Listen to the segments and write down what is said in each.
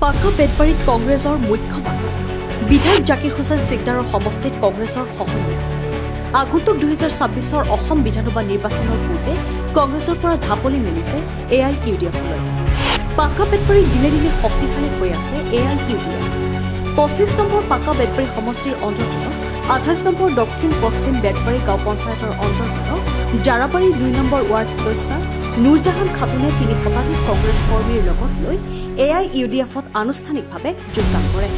পাকা বেতবাৰীত কংগ্ৰেছৰ মুখ্য বাধক বিধায়ক জাকিৰ হুছেইন চিকদাৰৰ সমষ্টিত কংগ্ৰেছৰ সহনীয়। আগন্তুক 2026ৰ অসম বিধানসভা নিৰ্বাচনৰ পূৰ্বে কংগ্ৰেছৰ পৰা ঢাপলি মেলিছে এ I U D এফলৈ। পাকা বেতবাৰীত দিনে দিনে শক্তিশালী হৈ আছে A I U D F. 25 number পাকা বেতবাৰী সমষ্টিৰ অন্তৰ্গত 28 নম্বৰ দক্ষিণ পশ্চিম বেতবাৰী গাঁও পঞ্চায়তৰ অন্তৰ্গত জাৰাবাৰী 2 নম্বৰ ৱাৰ্ড সদস্যা নুৰজাহান খাতুনে 3 শতাধিক কংগ্ৰেছ কৰ্মীৰ লগত লৈ এ I U D এফত আনুষ্ঠানিকভাৱে যোগদান কৰে।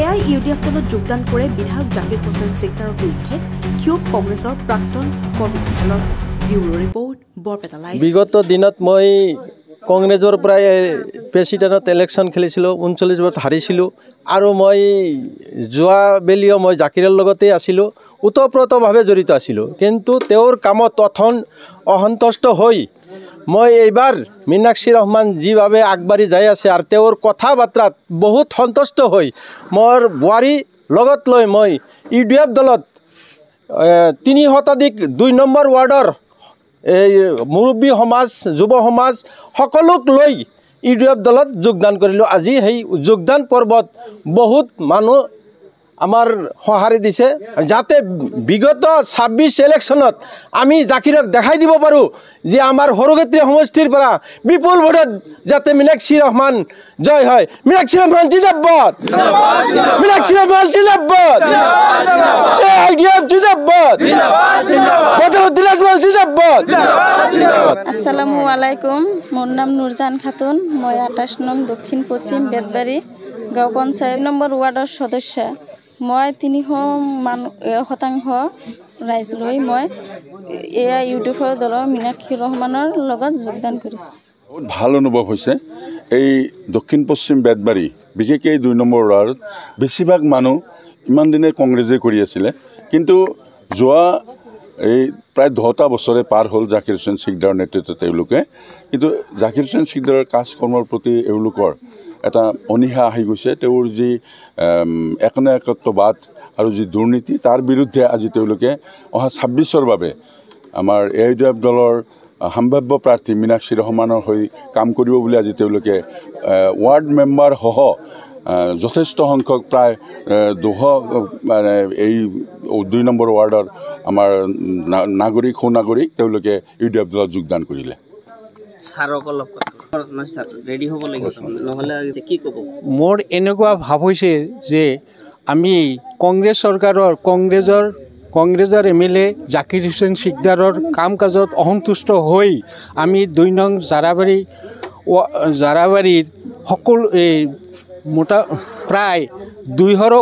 এ I U D F দলত যোগদান কৰে বিধায়ক জাকিৰ হুছেইন চিকদাৰৰ বিৰুদ্ধে ক্ষোভ কংগ্ৰেছৰ প্ৰাক্তন কৰ্মীসকলৰ। Bureau report, Barpeta live. বিগত দিনত মই কংগ্ৰেছৰ পৰাই প্ৰেচিডেণ্টত ইলেকশ্যন খেলিছিলোঁ, 39 ভোট হাৰিছিলোঁ আৰু মই যোৱা বেলিও মই জাকিৰৰ লগতেই আছিলোঁ, ওতঃপ্ৰোতভাৱে জড়িত আছিলোঁ। কিন্তু তেওঁৰ কামত অসন্তুষ্ট হৈ মই এইবাৰ মীনাক্ষী ৰহমান যিভাৱে আগবাঢ়ি যাই আছে আৰু তেওঁৰ কথা বাৰ্তাত বহুত সন্তুষ্ট হৈ মোৰ বোৱাৰী লগত লৈ মই ইউ ডি এফ দলত 3 শতাধিক 2 নম্বৰ ৱাৰ্ডৰ এই মুৰব্বী সমাজ, যুৱ সমাজ সকলোক লৈ ইউ ডি এফ দলত যোগদান কৰিলোঁ। আজি সেই যোগদান পৰ্বত বহুত মানুহ আমাৰ সঁহাৰি দিছে, যাতে বিগত 26 ইলেকশ্যনত আমি জাকিৰক দেখাই দিব পাৰোঁ যে আমাৰ সৰুক্ষেত্ৰী সমষ্টিৰ পৰা বিপুল ভোটত যাতে মীনাক্ষী ৰহমান জয় হয়। মীনাক্ষী ৰহমান জিন্দাবাদ, মীনাক্ষী ৰহমান জিন্দাবাদ, এ I D F জিন্দাবাদ, বদৰুদ্দিন আজমল জিন্দাবাদ। আসসালামু আলাইকুম, মোৰ নাম নুৰজাহান খাতুন। মই 28 নং দক্ষিণ পশ্চিম বেতবাৰী গাঁও পঞ্চায়ত নম্বৰ ৱাৰ্ডৰ সদস্য। মই 300 শতাংশ ৰাইজ লৈ মই এ I U D এফৰ দলৰ মীনাক্ষী ৰহমানৰ লগত যোগদান কৰিছোঁ। বহুত ভাল অনুভৱ হৈছে। এই দক্ষিণ পশ্চিম বেতবাৰী বিশেষকৈ এই 2 নম্বৰ ৱাৰ্ডত বেছিভাগ মানুহ ইমান দিনে কংগ্ৰেছেই কৰি আছিলে, কিন্তু যোৱা এই প্ৰায় 10টা বছৰে পাৰ হ'ল জাকিৰ হুছেইন চিকদাৰৰ নেতৃত্বত তেওঁলোকে, কিন্তু জাকিৰ হুছেইন চিকদাৰৰ কাজ কৰ্মৰ প্ৰতি এওঁলোকৰ এটা অনীহা আহি গৈছে। তেওঁৰ যি একনায়কত্ববাদ আৰু যি দুৰ্নীতি, তাৰ বিৰুদ্ধে আজি তেওঁলোকে অহা 26ৰ বাবে আমাৰ এ I D F দলৰ সম্ভাৱ্য প্ৰাৰ্থী মীনাক্ষী ৰহমানৰ হৈ কাম কৰিব বুলি আজি তেওঁলোকে ৱাৰ্ড মেম্বাৰসহ যথেষ্ট সংখ্যক প্ৰায় 200 মানে এই 2 নম্বৰ ৱাৰ্ডৰ আমাৰ নাগৰিক সুনাগৰিক তেওঁলোকে ইউ ডি এফ দলত যোগদান কৰিলে। মোৰ এনেকুৱা ভাৱ হৈছে যে আমি কংগ্ৰেছ চৰকাৰৰ কংগ্ৰেছৰ এম এল এ জাকিৰ হুছেইন চিকদাৰৰ কাম কাজত অসন্তুষ্ট হৈ আমি 2 নং জাৰাবাৰীৰ সকলো এই মোটা প্ৰায় 200ৰো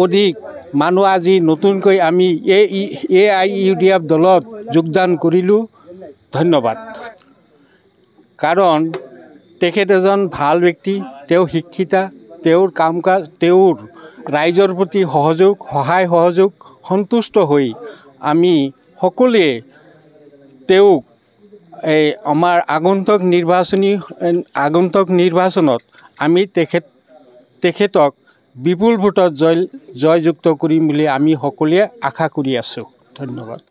অধিক মানুহ আজি নতুনকৈ আমি এ I U D F দলত যোগদান কৰিলোঁ। ধন্যবাদ। কাৰণ তেখেত এজন ভাল ব্যক্তি, তেওঁ শিক্ষিতা, তেওঁৰ কাম কাজ, তেওঁৰ ৰাইজৰ প্ৰতি সহযোগ, সহায় সহযোগ সন্তুষ্ট হৈ আমি সকলোৱে তেওঁক এই আমাৰ আগন্তুক নিৰ্বাচনত আমি তেখেতক বিপুল ভোটত জয়যুক্ত কৰিম বুলি আমি সকলোৱে আশা কৰি আছোঁ। ধন্যবাদ।